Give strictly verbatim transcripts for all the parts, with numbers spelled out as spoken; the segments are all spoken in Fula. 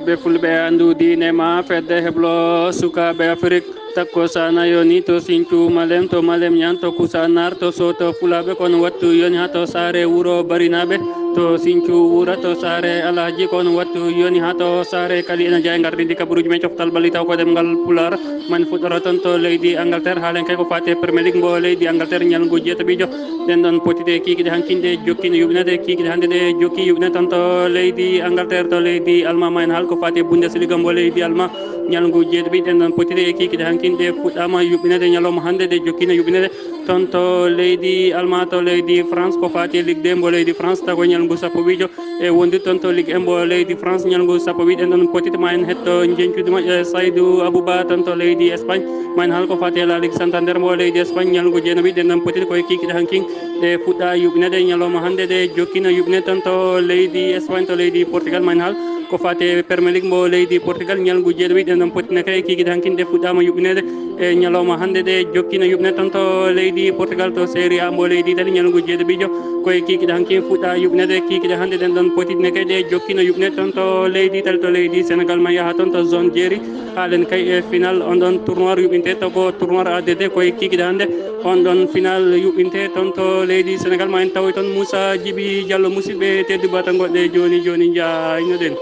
Ɓe fulɓe anndu diine ma fedde heblo sukaaɓe Afrik. Takko sana yoni to Sinthiou Malem, to Malem Niang, to Koussanar, to Soto Fulaaɓe, kono wattu yoni ha to saare wuro Barinaaɓe, to Sinthiou Wura, to saare Alhaji, kono wattu yoni ha to saare Kali. Ena jeya gardidi kabaruuji men coftal ɓalli taw ko ɗemngal Pulaar. Man fuɗɗora toon to leydi Angleterre, haalen kay ko faati e Premier League mbo leydi Angleterre, ñalngu jeetaɓiijo. Ɗen ɗon pottiɗe kiikiiɗe hankin ɗe jokkiino yuɓinede, kiikiiɗe hannde ɗe jokki yuɓinede toon to leydi Angleterre, to leydi Allemagne. Ma en haal ko faati e Bundesliga mbo leydi Allemagne, ñalngu jeeɗiɓi. Ɗen ɗon pottiɗe e kiikiiɗe hankin ɗe fuɗɗaama yuɓinede ñalawma hannde, ɗe jokkiino yuɓinede toon to leydi Allemagne, to leydi France. Ko faati e Ligue deux mbo leydi France, taw ko ñalngu sappo ɓiijo e wondude toon to Ligue un mbo leydi France, ñalngu sappo ɓiijo. Ɗen ɗon pottiɗe ma en hetto njeñcuuji moƴƴo e Saydou Abouba toon to leydi Espagne. Ma en haal ko faati e La Ligue Santander mbo leydi Espagne, ñalngu jeenaɓi. Ɗen ɗon pottiɗe ko e kiikiiɗe hankin ɗe fuɗɗa yuɓinede ñalawma hannde, ɗe jokkiino yuɓinede toon to leydi Espagne, to leydi Portugal. Ma en haal ko faati e Premier League mbo leydi Portugal, ñalngu jeeɗiɓi. Ɗen ɗon pottiɗe kay e kiikiiɗe hankin ɗe fuɗɗaama yuɓinede e ñalawma hannde, ɗe jokkiino yuɓinede toon to leydi Portugal, to Serie A mbo leydi Italie, ñalngu jeeɗiɓiijo. Ko e kiikiiɗe hankin fuɗɗa yuɓinede, kiikiiɗe hannde. Ɗen ɗon pottiɗe kay ɗe jokkiino yuɓinede toon to leydi Italie, to leydi Sénégal. Ma yaha toon to zone jeeri, haalen kay e final on ɗon tournoi yuɓinte, taw ko tournoi A D D. Ko e kiikiiɗe hannde on ɗon final yuɓinte toon to leydi Sénégal. Ma en tawoy toon Moussa Djiby Diallo, musidɓe tedduɓe, bata goɗɗe jooni jooni, njaaynoɗen.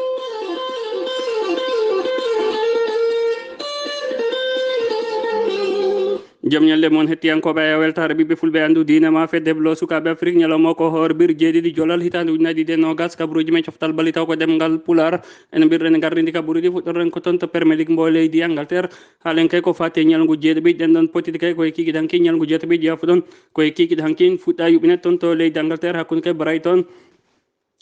Jam ñalle mon, hettiyankooɓe e weltaare ɓiɓɓe fulɓe, anndu diine ma fedde heblo sukaaɓe Afrik. Ñalawma ko horbir jeeɗiɗi jolal hitaande ujunaaji ɗiɗi e noogas, kabaruuji men coftal ɓalli taw ko ɗemngal Pulaar. En mbirɗen gardidi kabaruuji, fuɗɗorɗen ko toon to Premier League mbo leydi Angleterre. Haalen kay ko faati e ñalngu jeeɗiɓi. Ɗen ɗon pottiɗe kay ko e kiikiiɗe hankin, ñalngu jeetaɓi, yafuɗon, ko e kiikiiɗe hankin fuɗɗa yuɓinede toon to leydi Angleterre, hakkunde kay Brighton.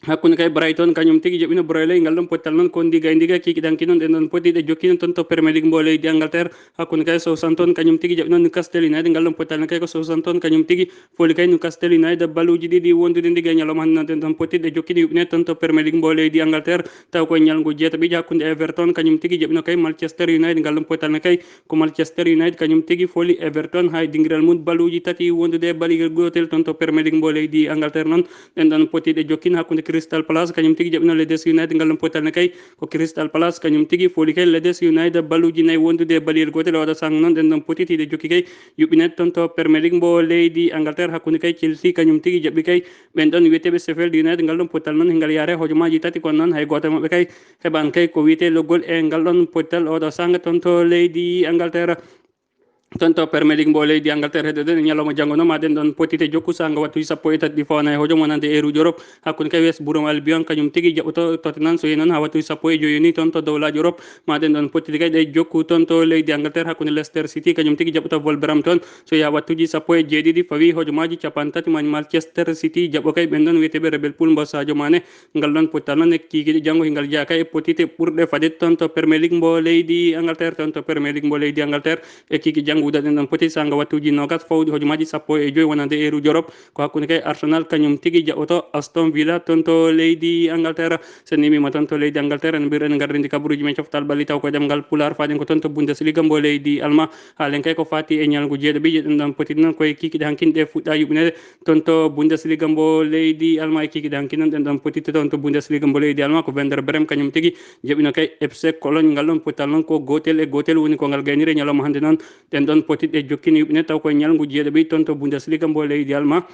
Hakkunde kay Brighton kañum tigi jaɓino Broyley, ngal ɗon pottal noon ko ndiga e ndiga, kiikiiɗe hankin noon ɗen ɗon pottiɗe jokkiino toon to Premier League mbo leydi Angleterre. Hakkunde kay Southampton kañum tigi jaɓino Newcastle United, ngal ɗon pottal ne kay ko Southampton kañum tigi fooli kay Newcastle United balluuji ɗiɗi wondude ndiga e ñalawma hannde noon. Ɗen ɗon pottiɗe jokkiino yuɓinede toon to Premier League mbo leydi Angleterre, taw ko e ñalngu jeetaɓiijo, hakkunde Everton kañum tigi jaɓino kay Manchester United, ngal ɗon pottal ne kay ko Manchester United kañum tigi fooli Everton hay dingiral mum balluuji tati wondude e baliyel gootel toon to Premier League mbo leydi Angleterre noon. Ɗen ɗon pottiɗe jokkiino hakkunde Crystal Palace kañum tigi jaɓino Leeds United, ngal ɗon pottal ne kay ko Crystal Palace kañum tigi fooli kay Leeds United balluuji nayi wondude e baliyel gootel. E oɗo saanga noon ɗen ɗon pottiɗe jokki kay yuɓinede toon to Premier League mbo leydi Angleterre, hakkunde kay Chelsea kañum tigi jaɓi kay ɓen ɗon wiyeteeɓe Sheffield United, ngal ɗon pottal noon ngal yaare hojomaaji tati, kono noon hay gooto e maɓɓe kay heɓaani kay ko wiyetee loggol e ngal ɗon pottal oɗo saanga toon to leydi Angleterre. Toon to Premier League mbo leydi Angleterre, heddoɗen e ñalawma janngo noon, ma ɗen ɗon pottiɗe jokku saanga wattuuji sappo e tati ɗi fawaani e hojom wonande eeruuji Europe. Hakkunde kay West Brom Albion kañum tigi jaɓoto Tottenham, so yehi noon haa wattuuji sappo e joyi yoni toon to dowlaaji Europe. Ma ɗen ɗon pottiɗe kay ɗe jokku toon to leydi Angleterre, hakkunde Leicester City kañum tigi jaɓoto Wolverhampton, so yehi haa wattuuji sappo e jeeɗiɗi fawi hojomaaji capanɗe tati, ma Manchester City jaɓo kay ɓen ɗon wiyeteeɓe Rebel Pool mbo Sadio Mané. Ngal ɗon pottal noon e kiikiiɗe janngo, hingal jeyaa kay e pottiɗe ɓurɗe fayde toon to Premier League mbo leydi Angleterre, toon to Premier League mbo leydi Angleterre. E kiikiiɗe janngo udditɗen ɗon pottiɗe saanga wattuuji noogas fawɗi hojomaaji sappo e joyi wonande eeruuji Europe. Ko hakkunde kay Arsenal kañum tigi jaɓoto Aston Villa toon to leydi Angleterre. So en immii ma toon to leydi Angleterre, en mbirɗen en gardidi kabaruuji men coftal ɓalli taw ko e ɗemngal Pulaar, faaɗen ko toon to Bundesliga mbo leydi Alma. Haalen kay ko faati e ñalngu jeeɗiɓiijo, ɗen ɗon pottiɗe noon ko e kiikiiɗe hankin ɗe fuɗɗa yuɓinede toon to Bundesliga mbo leydi Alma. E kiikiiɗe hankin noon ɗen ɗon pottiɗe toon to Bundesliga mbo leydi Alma ko Werder Bremen kañum tigi jaɓino kay F C Cologne. Ngal ɗon pottal noon ko gootel e gootel woni ko ngal gayniri e ñalawma hannde noon. Ɗen ɗon pottiɗe jokkino yuɓinede taw ko e ñalngu jeeɗiɓiijo toon to Bundesliga mbo leydi Alma.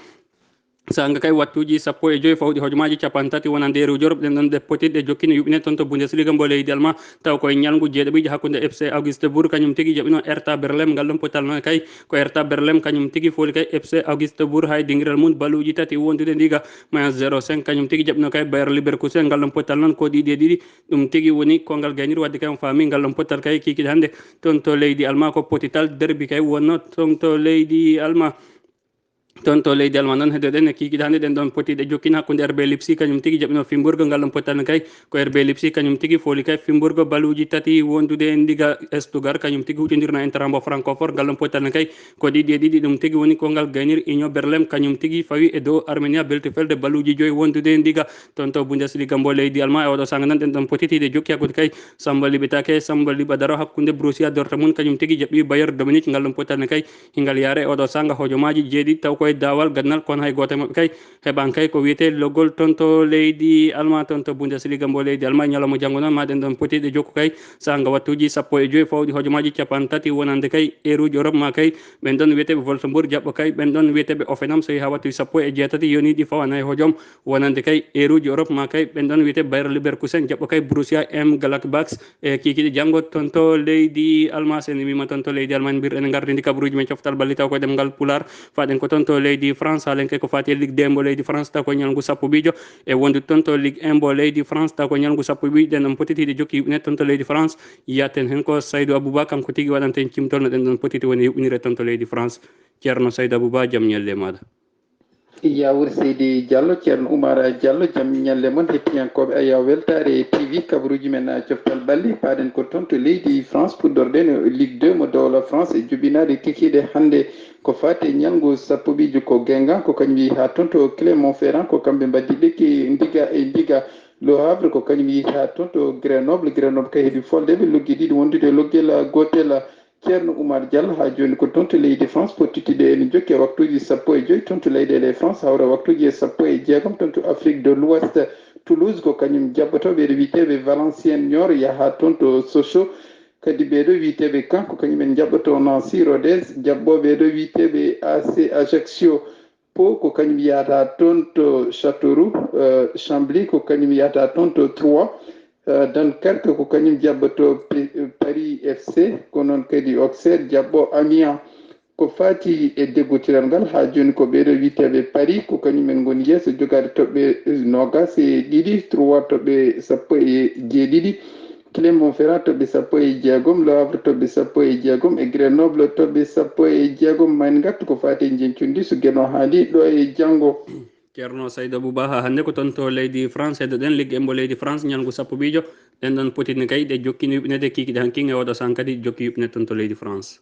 Saanga kay wattuuji sappo e joyi fawɗi hojomaaji capanɗe tati wonande eeruuji Europe, ɗen ɗon ɗe pottiɗe jokkino yuɓinede toon to Bundesliga mbo leydi Alma, taw ko e ñalngu jeeɗiɓiijo hakkunde F C Augsburg kañum tigi jaɓino Hertha Berlin. Ngal ɗon pottal noon kay ko Hertha Berlin kañum tigi fooli kay F C Augsburg hay dingiral mum balluuji tati wondude ndiga, ma zéro cinq kañum tigi jaɓino kay Bayer Leverkusen. Ngal ɗon pottal noon ko ɗiɗi e ɗiɗi, ɗum tigi woni ko ngal gayniri, wadde kay on faami ngal ɗon pottal kay kiikiiɗe hannde toon to leydi Alma ko pottital derbi kay wonno toon to leydi Alma. Toon to leydi Alma noon, heddoɗen e kiikiiɗe hannde ɗen ɗon pottiɗe jokkino hakkunde R B Leipzig kañum tigi jaɓino Freiburg. Ngal ɗon pottal ne kay ko R B Leipzig kañum tigi fooli kay Freiburg balluuji tati wondude e ndiga. Stuttgart kañum tigi huutondirno Eintracht mbo Francfort. Ngal ɗon pottal ne kay ko ɗiɗi e ɗiɗi, ɗum tigi woni ko ngal gayniri Union Berlin kañum tigi fawi e dow Arminia Bielefeld balluuji joyi wondude e ndiga. Toon to Bundesliga mbo leydi Alma, e oɗo saanga noon ɗen ɗon pottiɗe jokki hakkunde kay Samba Liɓetaake, Samba Liɓa Daro hakkunde Borussia Dortmund kañum tigi jaɓɓi Bayern de Munich. Ngal ɗon pottal ne kay hingal yaare e oɗo saanga hojomaaji jeeɗiɗi taw ko daawal gadanal, kono hay gooto e maɓɓe kay heɓaani kay ko wiyetee loggol toon to leydi Almaa, toon to Bundesliga mbo leydi Almaa. Ñalawma janngo noon, ma ɗen ɗoon potiiɗe jokku kay saanga wattuuji sappo e joy fawɗi hojomaaji cappanɗe tati, wonande kay eeruuji Europe, ma kay ɓen ɗoon wiyeteeɓe Wolfsburg jaɓɓo kay ɓen ɗoon wiyeteeɓe Hoffenheim, so yehi haa wattuuji sappo e jeetati, yoniiɗi fawani hay hojom, wonande kay eeruuji Europe, ma kay ɓen ɗoon wiyeteeɓe Bayer Leverkusen jaɓɓo kay Borussia Mönchengladbach. E kiikiiɗe janngo toon to leydi Almaa, so en mbima toon to leydi Almaa, en mbir ene ngardi ndi kabaruuji men coftal balli taw ko e ɗemngal Pulaar. Faɗen ko toon to leydi France, haalen kay ko faati e Ligue deux mbo leydi France, taw ko ñalngu sappo biijo e wondude toon to Ligue un mbo leydi France, taw ko ñalngu sappo biijo. Ɗen ɗon potitiiɗe jokki yuɓɓineede toon to leydi France. Yatten heen ko Saydou Abouba, kanko tigi waɗanta en cimtol no ɗen ɗon potiti woni yuɓɓinire toon to leydi France. Ceerno Saydou Abouba, jam ñalle maaɗa. Yawur Seydi Diallo, Ceerno Oumar Diallo, jam ñalle mon. Hettiyankooɓe Aya Weltaare T V, kabaruuji men, ah, coftal balli, paaɗen ko toon to leydi France, puɗɗorɗen e Ligue deux mo dowla France, e jubinaade kikiiɗe hannde ko faati e ñalngu sappo ɓiijo ko Guingamp, ko kañum yehi haa toon to Clermont-Ferrand, ko kamɓe mbaddi lekki ndiga e ndiga. Le Havre ko kañum yehi haa toon to Grenoble, Grenoble kay heɓi folde ɓe logge ɗiɗi wondude e loggel gootel. Ceerno Oumar Diallo, haa jooni ko toon to leydi France, pottiti ɗe ene jokki e waktuuji sappo e joy toon to leyɗeele France, hawra waktuuji e sappo e jeegom toon to Afrique de l'Ouest. Toulouse ko kañum jaɓɓotoo ɓeeɗo wiyeteeɓe Valenciennes Niort, yaha toon to Sochaux. Kadi ɓeeɗo wiyeteeɓe Caen ko kañum en jaɓɓotoo Nancy, Rodez jaɓɓoo ɓeeɗo wiyeteeɓe A C Ajaccio. Pau ko kañum yahata toon to Châteauroux, eh, Chambly ko kañum yahata toon to Troyes, eh, Dunkerque ko kañum jaɓɓotoo P-, Paris F C, ko noon kadi Auxerre jaɓɓoo Amiens. Ko faati e deggotiral ngal, haa jooni ko ɓeeɗo wiyeteeɓe Paris, ko kañum en ngoni yeeso jogaade toɓɓe noogaas e ɗiɗi, Troyes toɓɓe sappo e jeeɗiɗi, Clermont-Ferrand toɓɓe sappo e jeegom, Le Havre toɓɓe sappo e jeegom, e Grenoble toɓɓe sappo e jeegom. Ma en ngartu ko faati e njeñcudi ndi, so geno haali ɗo e janngo. Ceerno Saydou Abouba, haa hannde ko toon to leydi France, heddoɗen Ligue un mbo leydi France, ñalngu sappo biijo. Ɗen ɗon potini kay ɗe jokkini yuɓɓineede kiikiiɗe hankin e oɗo saan kadi jokki yuɓɓineede toon to leydi France.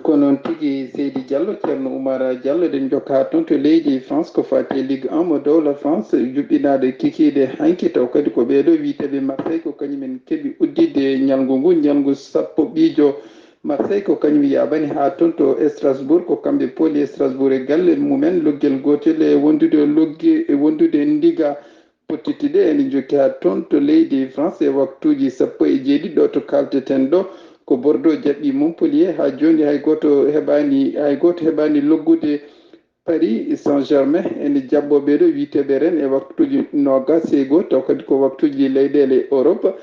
Ko noon tigi, Seydi Diallo, Ceerno Oumar Diallo, eɗen njokka toon to leydi France, ko faati e Ligue un mo dowla France, juɓɓinaade kikiiɗe hanki, taw kadi ko ɓeeɗo wiyeteeɓe Marseille, ko kañum en keɓi udditde ñalngu ngu, ñalngu sappo ɓiijo. Marseille ko kañum yaaɓani haa toon to Strasbourg, ko kamɓe pooli Strasbourg e galle mumen, loggel gootel e wondude logge, e wondude ndiga. Pottitte ɗe ene njokki haa toon to leydi France e waktuuji sappo e jeeɗiɗi ɗo to kaalteten ɗo. Ko Bordeaux jaɓɓi Montpellier, haa jooni hay gooto heɓaani, hay gooto heɓaani loggude. Paris Saint-Germain ene jaɓɓoo ɓeeɗo wiyeteeɓe Rennes e waktuuji noogaas e go'o, taw kadi ko waktuuji leyɗeele Europe.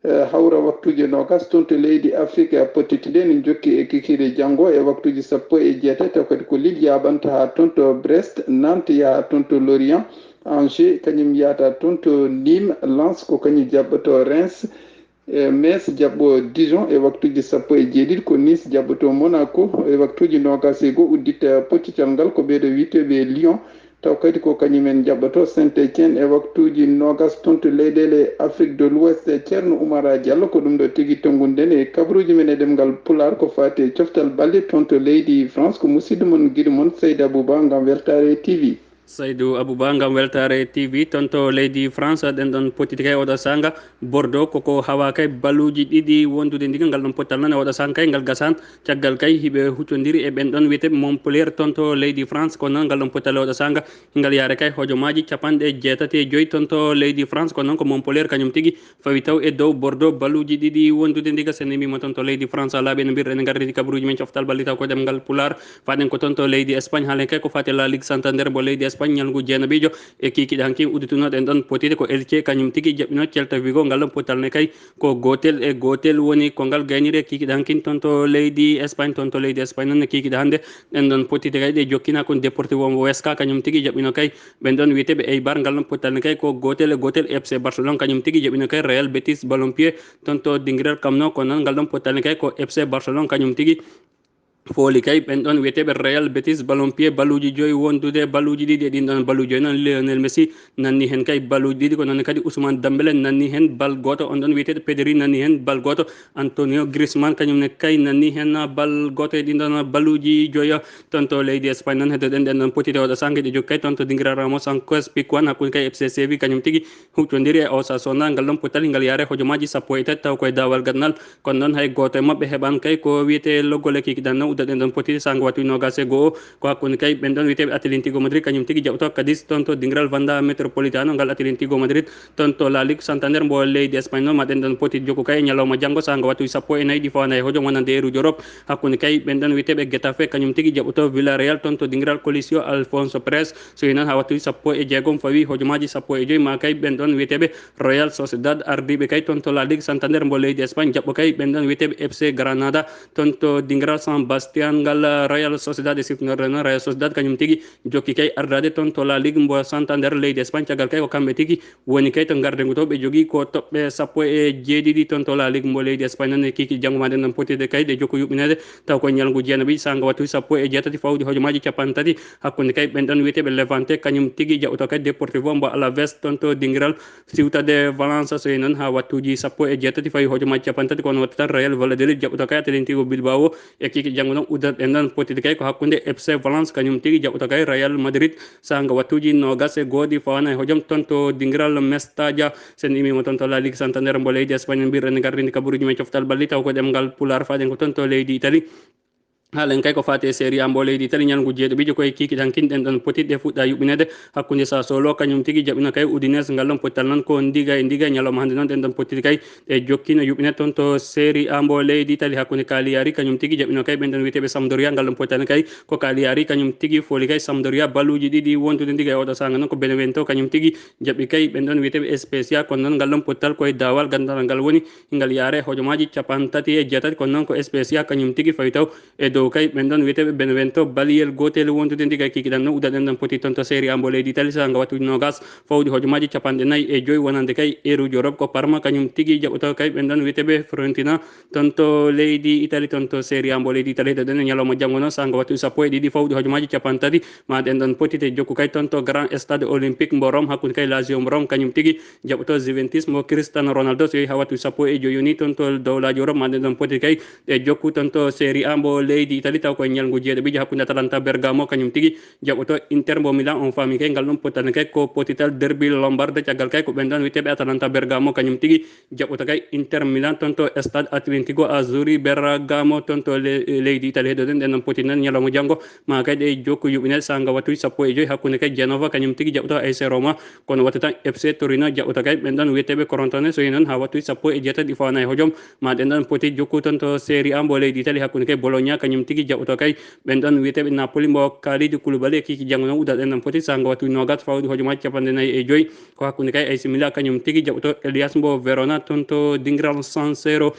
Eh, hawra waktuuji noogaas toon to leydi Afrique, eh, pottitte ɗe ene njokki e kikiiɗe janngo e waktuuji sappo e jeetati, taw kadi ko Lille yaaɓanta haa toon to Brest, Nantes yaha toon to Lorient, Angers kañum yahata toon to Nîmes, Lens ko kañum jaɓɓotoo Reims, eh, Metz jaɓɓoo Dijon e waktuuji sappo e jeeɗiɗi, ko Nice jaɓɓotoo Monaco e waktuuji noogaas e go'o, uddita pottital ngal ko ɓeeɗo wiyeteeɓe Lyon. Taw kadi ko kañum en jaɓɓotoo Saint-Étienne e waktuuji noogaas toon to leyɗeele Afrique de l'Ouest. Ceerno Oumar Diallo, ko ɗum ɗo tigi tonnguɗen e kabaruuji men e ɗemngal Pulaar ko faati e coftal balɗe toon to leydi France. Ko musidɗo mon, giɗo mon Seydi Abouba ngam Weltaare T V. Seydi Abouba ngam Weltaare T V toon to leydi France, ɗen ɗon pottiti kay oɗo saanga. Bordeaux koko hawa kay baluuji ɗiɗi wondude ndiga ngal ɗon pottal noon e oɗo saanga kay ngal gasaan. Caggal kay hiɓe huccondiri e ɓen ɗon wiyeteeɓe Montpellier toon to leydi France, kono noon ngal ɗon pottal e oɗo saanga ngal yaare kay hojomaaji capanɗe jeetati e joy toon to leydi France, kono noon ko Montpellier kañum tigi fawi taw e dow Bordeaux baluuji ɗiɗi wondude ndiga. Sen mbima toon to leydi France, alaa ɓe no mbirɗen e ngardi kabaruuji men coftal balli taw ko ɗemngal Pulaar. Faɗen ko toon to leydi Espagne, haalen kay ko faati La Ligue Santander mo leydi Espagne, ñalngu jeenaɓiijo e kiikiiɗe hanki udditunooɗen ɗon pottitte ko Elche kañum tigi jaɓɓino Celta Vigo, ngal ɗon pottal ne kay ko gootel e gootel woni ko ngal gayniri e kiikiiɗe hankin toon to leydi Espagne. Toon to leydi Espagne noon ne kiikiiɗe hannde ɗen ɗon pottitte kay ɗe jokkina kon Deportivo Huesca kañum tigi jaɓɓino kay ɓen ɗon wiyeteeɓe Eibar, ngal ɗon pottal ne kay ko gootel e gootel. F C Barcelone kañum tigi jaɓɓino kay Real Betis Balompié toon to dingiral Camp Nou, kono noon ngal ɗon pottal ne kay ko F C Barcelone kañum tigi fooli kay ɓen ɗon wiyeteeɓe Real Betis Balompié baluuji joyi wondude baluuji ɗiɗi e ɗin ɗon baluuji joyi noon Lionel Messi nanni heen kay baluuji ɗiɗi, ko noon kadi Ousmane Dembélé nanni heen bal gooto, on ɗon wiyeteeɗo Pedri nanni heen bal gooto, Antonio Griezmann kañum ne kay nanni heen bal gooto e ɗin ɗon baluuji joyi. Toon to leydi Espagne noon heddoɗen ɗen ɗon pottitte oɗo saanga ɗe jokki kay toon to dingiral Ramos Sanchez Pizjuan hakkunde kay F C Séville kañum tigi huccondiri e Osasuna, ngal ɗon pottal ngal yaare hojomaaji sappo e tati taw koye daawal gadanal. Kono noon hay gooto e maɓɓe heɓaani kay ko wiyetee loggol e kiikiiɗe hannde. Uddaɗen ɗon poti sanga watu nogas e go'o. Ko hakkunde kay ɓen ɗon wiyeteeɓe Atlético Madrid, kañum tigi jaɓoto Cadiz toon to dingiral Wanda Metropolitano ngal Atlético Madrid toon to La Ligue Santander mbo leydi Espagne noon. Ma ɗen ɗon poti jokku kay e ñalawma janngo sanga watu sappo e nayi ɗi fawana e hojom wonande eruji Europe. Hakkunde kay ɓen ɗon wiyeteeɓe Getafe, kañum tigi jaɓoto Villarreal toon to dingiral Coliseo Alfonso Pérez. So yi noon ha wattu sappo e jeegom fawi hojomaaji sappo e joyi. Ma kay ɓen ɗon wiyeteeɓe Real Sociedad ardiiɓe kay toon to La Ligue Santander mbo leydi Espagne jaɓɓo kay ɓen ɗon wiyeteeɓe F C Granada toon to dingiral San Bastian ngal. Real Sociedad e siftinorde noon Real Sociedad kañum tigi jokki kay ardaade toon to La Ligue mbo Santander leydi Espagne. Caggal kay ko kamɓe tigi woni kay to ngardengu to, ɓe jogii ko toɓɓe sappo e jeeɗiɗi toon to La Ligue mbo leydi Espagne. Noon e kiiki janngo ma ɗen ɗon pottirde kay ɗe jokku yuɓɓineede taw ko ñalngu jeenaɓi sanga wattu sappo e jeetati fawdi hojomaaji capanɗe tati. Hakkunde kay ɓen ɗon wiyeteeɓe Levante kañum tigi jaɓoto kay Deportivo mbo Alaves toon to dingiral Ciutat de Valence. So yi noon ha wattuuji sappo e jeetati fawi hojomaaji capanɗe tati, kono watta tan Real Valladolid jaɓoto kay Atlético Bilbao. E kiiki janngo ɗon uddat ɗen ɗon pottirde kay ko hakkunde F C Valence kañum tigi jaɓoto kay Real Madrid sanga wattuuji nogas e go'o ɗi fawana e hojom toon to dingiral Mestalla. Sen imima toon to La Ligue Santander mbo leydi Espagne, mbirɗen gardinde kabaruuji men coftal ɓalli taw ko ɗemngal Pulaar faɗen ko toon to leydi Italie. Haalen kay ko faati e Serie A mbo leydi Italie, ñalngu jeeɗiɓijo koye kiiki tan kin ɗen ɗon pottirɗe fuɗɗa yuɓɓineede hakkunde Sassuolo kañum tigi jaɓino kay Udinese. Ngal ɗon pottal noon ko ndiga e ndiga, ñalawma hannde noon ɗen ɗon pottirɗe kay ɗe jokkino yuɓɓineede toon to Serie A mbo leydi Italie hakkunde Cagliari kañum tigi jaɓino kay ɓen ɗon wiyeteeɓe Sampdoria. Ngal ɗon pottal kay ko Cagliari kañum tigi fooli kay Sampdoria balluuji ɗiɗi wondude ndiga e oɗo saanga noon ko Benevento kañum tigi jaɓi kay ɓen ɗon wiyeteeɓe Spezia. Kono noon ngal ɗon pottal koye daawal ganndal ngal woni ngal yaare hojomaaji capanɗe tati e jeetati, kono noon ko Spezia kañum tigi fawi taw e dow kay ɓen ɗon wiyeteeɓe Benevento baliyel gootel wondude ndiga kiiki ɗan. No uddaɗen ɗon poti toon to Serie A mbo leydi Italie sanga wattuuji nogas fawdi hojomaaji capanɗe nayi e joyi wonande kay eruji Europe. Ko Parma kañum tigi jaɓoto kay ɓen ɗon wiyeteeɓe Fiorentina toon to leydi Italie, toon to Serie A mbo leydi Italie. Heɗoɗen e ñalawma janngo noon sanga wattuuji sappo e ɗiɗi fawdi hojomaaji capanɗe tati. Ma ɗen ɗon pottirɗe jokku kay toon to Grand Stade Olympique mbo Rome hakkunde kay Lazio mbo Rome kañum tigi jaɓoto Juventus mo Cristiano Ronaldo. So yehi ha wattu sappo e joyi yoni toon to dowlaaji Europe, ma ɗen ɗon poti kay ɗe jokku toon to Serie A mbo leydi Italie taw koye ñalngu jeeɗiɓijo hakkunde Atalanta Bergamo kañum tigi jaɓoto Inter mbo Milan. On faami kay ngal ɗon pottal kay ko pottital derby lombarde. Caggal kay ko ɓen ɗon wiyeteeɓe Atalanta Bergamo kañum tigi jaɓoto kay Inter Milan toon to Stade Atlético Azzurri Bergamo toon to le-, leydi Italie. Heɗoɗen ɗen ɗon poti nan ñalawma janngo ma kay ɗe jokku yuɓɓineede sanga wattuuji sappo e joyi hakkunde kay Genova kañum tigi jaɓoto A C Roma. Kono wattu tan F C Torino jaɓoto kay ɓen ɗon wiyeteeɓe Crotone. So yi noon ha wattuuji sappo e jeetati ɗi fawana e hojom ma ɗen ɗon poti jokku toon to Serie A mbo leydi Italie hakkunde kay Bologna kañum tigi jaɓoto kay ɓen ɗon wiyeteeɓe Napoli mbo Kalidou Koulibaly. E kiiki janngo noon uddaɗen ɗon poti sanga wattuuji nogas fawdi hojomaaji capanɗe nayi e joyi. Ko hakkunde kay A C Milan kañum tigi jaɓoto Hellas mbo Verona toon to dingiral San Siro.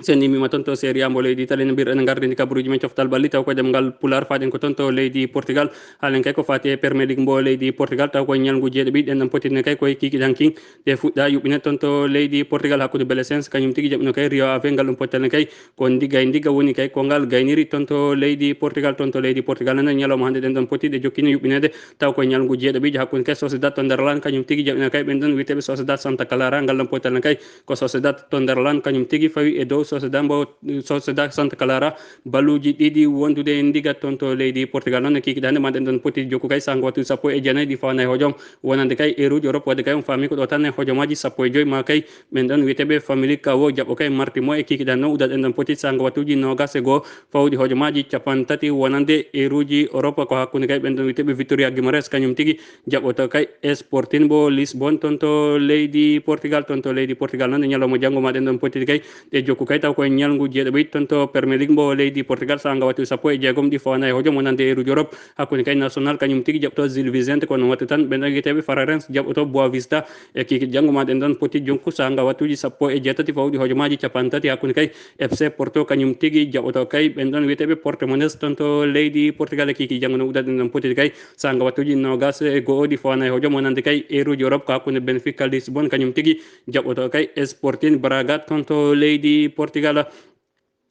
Sen imima toon to Serie A mbo leydi Italie, no mbirɗen gardini kabaruuji men coftal ɓalli taw ko ɗemngal Pulaar faɗen ko toon to leydi Portugal. Haalen kay ko faati e Premier League mbo leydi Portugal taw ko ñalngu jeeɗiɓijo ɗen ɗon pottirɗe kay koye kiiki ɗan kin ɗe fuɗɗa yuɓɓineede toon to leydi Portugal hakkunde Belenenses kañum tigi jaɓino kay Rio Ave. Ngal ɗum pottal kay ko ndiga e ndiga woni kay ko ngal gayniri toon to leydi Portugal. Toon to leydi Portugal noon ñalawma hannde ɗen ɗon pottirɗe jokkino yuɓɓineede taw ko ñalngu jeeɗiɓijo hakkunde kay Sociedad to Netherlands kañum tigi jaɓino kay ɓen ɗon wiyeteeɓe Sociedad Santa Clara. Ngal ɗon pottal kay ko Sociedad to Netherlands kañum tigi fawi e dow Sociedad mbo Sociedad Santa Clara balluuji ɗiɗi wondude e ndiga toon to leydi Portugal. Noon e kiiki ɗan ma ɗen ɗon poti jokku kay sanga wattu sappo e jeenayi ɗi fawana e hojom wonande kay eruji Europe. Wadde kay on faami ko ɗo tan e hojomaaji sappo e joyi ma kay ɓen ɗon wiyeteeɓe Family Kawo jaɓɓo kay marti mo. E kiiki ɗan noon uddaɗen ɗon poti sanga wattuuji nogas e go'o fawdi hojomaaji capanɗe tati wonande eruji Europe. Ko hakkunde kay ɓen ɗon wiyeteeɓe Victoria Guimarães kañum tigi jaɓɓoto kay Sporting mbo Lisbon toon to leydi Portugal. Toon to leydi Portugal noon e ñalawma janngo ma ɗen ɗon pottirɗe kay ɗe jokku kay taw koye ñalngu jeeɗiɓijo toon to Premier League mbo leydi Portugal sanga wattu sappo e jeegom ɗi fawana e hojom wonande eruji Europe. Hakkunde kay Nacional kañum tigi jaɓɓoto Gil Vicente, kono wattu tan ɓen ɗon wiyeteeɓe Farense jaɓɓoto Boa Vista. E kiiki janngo ma ɗen ɗon poti jokku sanga wattuuji sappo e jeetati fawɗi hojomaaji capanɗe tati hakkunde kay F C Porto kañum tigi jaɓɓoto kay ɓen ɗon wiyeteeɓe Portimonense toon to leydi Portugal. E kiiki janngo no uddaɗen ɗon poti kay sanga wattuuji nogas e go'o ɗi fawana e hojom wonande kay eruji Europe ko hakkunde Benfica Lisbon kañum tigi jaɓɓoto kay Sporting Braga toon to leydi Portugal.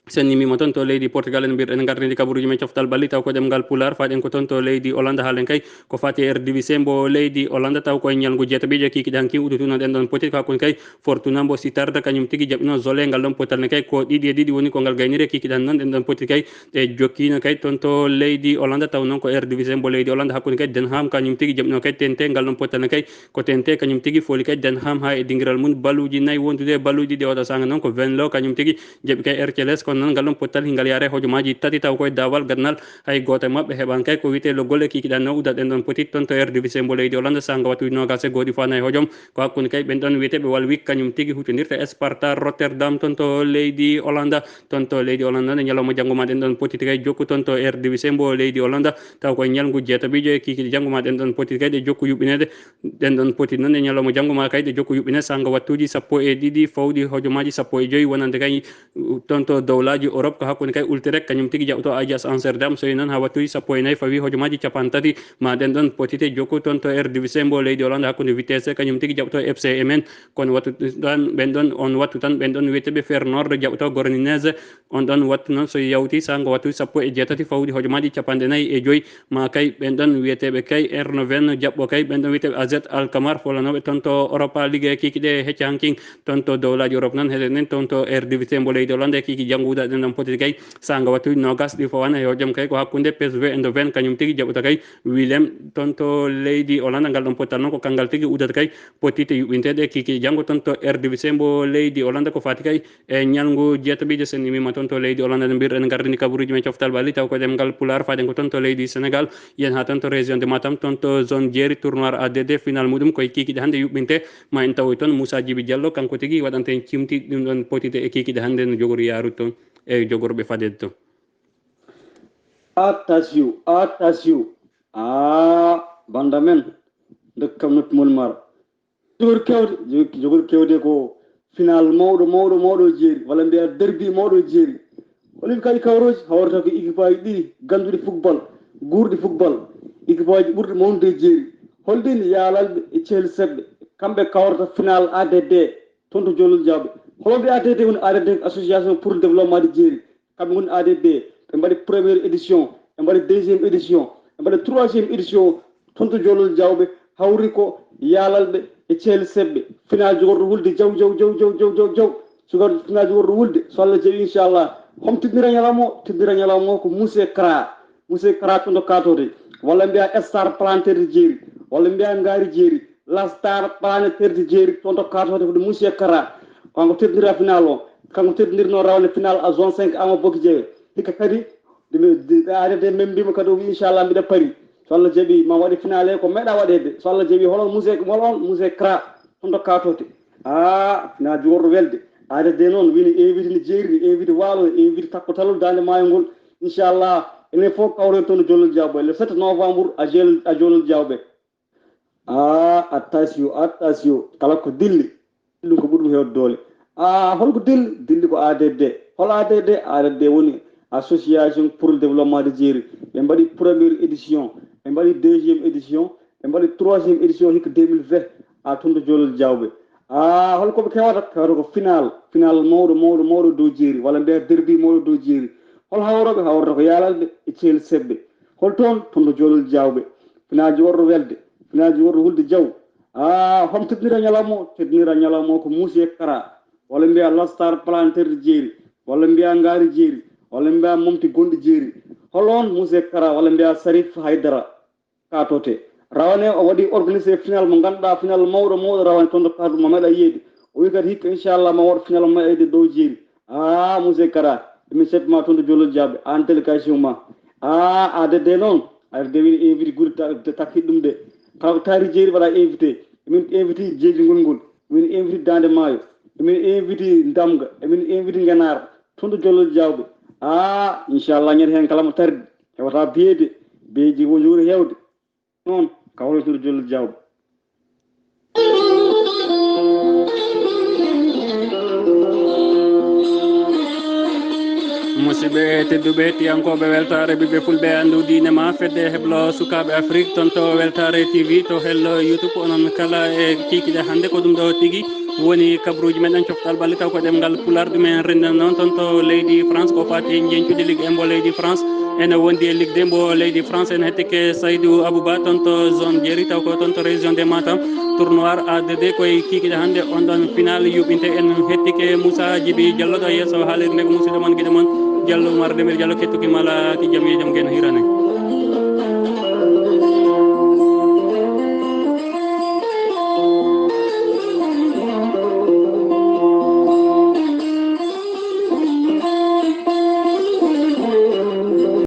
Sen nimima toon to leydi Portugal, en mbirɗen gardini kabaruuji men coftal ɓalli taw ko ɗemngal Pulaar faɗen ko toon to leydi Hollande. Haalen kay ko faati e Eredivisie mbo leydi Hollande taw koye ñalngu jeetaɓijo kiiki ɗan kin uddutuno ɗen ɗon poti ko hakkunde kay Fortuna mbo Sittard kañum tigi jaɓɓino Zwolle. Ngal ɗon pottal ne kay ko ɗiɗi e ɗiɗi woni ko ngal gayniri e kiiki ɗan noon ɗen ɗon poti kay ɗe jokkino kay toon to leydi Hollande taw noon ko Eredivisie mbo leydi Hollande hakkunde kay Den Haag kañum tigi jaɓɓino kay T N T. Ngal ɗon pottal ne kay ko T N T kañum tigi fooli kay Den Haag ha e dingiral mum balluuji nayi wondude e balluuji ɗi oɗo saanga noon ko Venlo kañum tigi jaɓi kay R C L S kono Nan ngal ɗon pottal hingal yaare hojomaaji tati taw koye daawal gadnal hay gooto e maɓɓe heɓan kay ko wiyetee loggol e kiikiɗe no uda ɗen ɗon poti toon to R D V C mbo leydi Hollande sanga wattuuji noogas e gooɗi fanayi hojom. Ko hakkunde kay ɓen ɗon wiyeteeɓe Walwijk kañum tigi huccondirta Sparta Rotterdam toon to leydi Hollande. Toon to leydi Hollande nde ñalawma janngo ma ɗen ɗon poti kay jokku toon to R D V C mbo leydi Hollande taw koye ñalngu jeetaɓiijo e kiikiɗe janngo ma ɗen ɗon poti kay ɗe jokku yuɓɓineede. Ɗen ɗon poti noon e ñalawma janngo ma kay ɗe jokku yuɓɓineede sanga wattuuji sappo e ɗiɗi fawɗi hojomaaji sappo e joyi wonande kay toon to dowlaaji Europe ko hakkunde kay Ultrek kañum tigi jaɓɓoto Ajax Amsterdam so yi noon haa wattuuji sappo e nayi fawi hojomaaji capanɗe tati ma ɗen ɗon potite jokku toon to R D V C mbo leydi Hollande hakkunde Vitesse kañum tigi jaɓɓoto F C M N. Kono wattu tan ɓen ɗon on wattu tan ɓen ɗon wiyeteeɓe Feyenoord jaɓɓoto Groningen. On ɗon wattu noon so yawti sanga wattuuji sappo e jeetati fawɗi hojomaaji capanɗe nayi e joyi ma kay ɓen ɗon wiyeteeɓe kay Eindhoven jaɓɓo kay ɓen ɗon wiyeteeɓe A Z Alkmaar folanooɓe toon to Europa League e kiikiɗe hecca hankin. Toon to dowlaaji Europe noon heɗen en toon to R D V C mbo leydi Hollande e kiiki janngo uda ɗen ɗon poti kay sanga wattuuji noogas ɗi fawana e hojom kay ko hakkunde P S V Eindhoven kañum tigi jaɓɓoto kay Willem toon to leydi Hollande. Ngal ɗon pottal noon ko kanngal tigi udata kay potite yuɓɓinteeɗe e kiiki janngo toon to R D V C mbo leydi Hollande ko fati kay e ñalngu jeetaɓiijo. Sen imima toon to leydi Hollande no mbirɗen gardini kabaruuji men coftal ɓalli taw ko ɗemngal Pulaar faden ko toon to leydi Sénégal. Yen haa toon to région de Matam toon to zone jeeri tournoi A D D final muɗum koye kiikiɗe hannde yuɓɓinte. Ma en tawoy toon Moussa Djibi Diallo kanko tigi waɗanta en cimti ɗum ɗon potite e kiikiɗe hannde no jogori yaarude toon e jogorɓe fadeede toon. Attention, attention. Ah, banda men. Ndokkam noppi mol mara. Jogori kewde, jogori kewde ko final mawɗo, mawɗo, mawɗo jeeri, walla mbiya derbi mawɗo jeeri. Holi kadi kawrooji hawrata ko équipe aji ɗiɗi gannduɗi football, guurɗi football, équipe aji ɓurɗi mawnude jeeri. Holɗin yaalalɓe e cehli seɓɓe, kamɓe kawrata final A D D, toon to Joolol Jawɓe. Holɓe A D D woni A D D association pour le développement de jeeri. Kamɓe ngoni A D D, ɓe mbaɗi première édition, ɓe mbaɗi deuxième édition, ɓe mbaɗi troisième édition, toon to Joolol Jawɓe, hawri ko yaalalɓe e cehli seɓɓe. Final jogorɗo wulde jaw, jaw, jaw, jaw, jaw, jaw, jaw. Sugar final jogorɗo wulde, so Allah jaɓi, inchallah. Hom tiddira ñalawma o, tiddira ñalawma o ko Mousse Kara. Mousse Kara toon to Katote. Walla mbiya Star Planter de jeeri, walla mbiya Ngaari jeeri. La Star Planétaire de jeeri toon to Katote ko Mousse Kara. Kanko teddinira final o. Kanko teddinirno rawane final a zone cinq ama bokki jeewe. Hikka kadi, ɗe, ɗe, ɗe A D D membima kadi o wi inchallah mbiɗa pari. So Allah jaɓi ma waɗi final he ko meeɗa waɗede. So Allah jaɓi holon Mousse, holon Mousse Kara toon to Katote. Ah, final jogorɗo welde. A D D noon wini invité ne jeeri, ne invité waalo, ne invité takko talol dande maayo ngol. Inchallah, enen fof kawren toon no Joolol Jawɓe. Le sept novembre a Joolol, a Joolol Jawɓe. Ah, attention, attention. Kala ko dilli, ɗum ko ɓuri ɗum heewde doole. Ah, holko dilli? Dilli ko A D D. Hol A D D? A D D woni Association pour le Développement de Jeeri. Ɓe mbaɗi première édition, ɓe mbaɗi deuxième édition, ɓe mbaɗi troisième édition hikka deux mille vingt, a toon to Joolol Jawɓe. Ah, holko ɓe kewata? Kewata ko final, final mawɗo, mawɗo, mawɗo dow jeeri, walla mbiya derbi mawɗo dow jeeri. Hol hawroɓe? Hawrata ko yaalalɓe e cehli seɓɓe. Hol toon? Toon to Joolol Jawɓe. Final jogorɗo welde, final jogorɗo hulde jaw. Ah, hom teddinira ñalawma o? Teddinira ñalawma o ko Mousse Kara, walla mbiya La Star Planter de jeeri, walla mbiya Ngaari jeeri, walla mbiya Momti Gonɗi jeeri. Hol on Mousse Kara, walla mbiya Sarif Haydara Katote? Rawane o waɗi organisé final mo ngannduɗaa, final mawɗo, mawɗo rawane toon to Katote mo meeɗa yiyeede. O wi kadi hikka inchallah ma waɗ final mo meeɗa yiyeede dow jeeri. Ah, Mousse Kara, emin seppi ma toon to Joolol Jawɓe, an délégation ma. Ah, A D D noon, A D D wini invité guri ta-, ta-, takkiɗe ɗum de. Kala ko taari jeeri waɗa invité. Emin invité jeeji ngol ngol. Emin invité Daande Maayo. Emin invité Ndamga. Emin invité Ngenaar. Toon to Joolol Jawɓe. Ah, inchallah ñande heen kala mo tardi. Hewata biyeede. Beeji wo joori heewde. Noon, kawral toon to Joolol Jawɓe. Musidɓe tedduɓe, hettiyankooɓe Weltaare Ɓiɓɓe Fulɓe, Anndu Diine Ma, fedde heblo sukaaɓe Afrik, toon to Weltaare T V, to hello YouTube, onon kala e kiikiɗe hannde ko ɗum ɗo tigi woni kabaruuji meɗen coftal ɓalli taw ko ɗemngal Pulaar ɗum en renndino noon toon to leydi France ko faati e njeñcude Ligue un mbo leydi France. Ene wondi e Ligue deux mbo leydi France, en hettike Saydou Abouba toon to zone jeeri, taw ko toon to région de Matam. Tournoi A D D koye kiikiɗe hannde, on ɗon final yuɓɓinte. En hettike Moussa Djibi Diallo ɗo yeeso haalirde nde ko musidɗo mon, giɗo mon Diallo Oumar Demir Diallo, kettuki mala ki jam e jam gen hirane.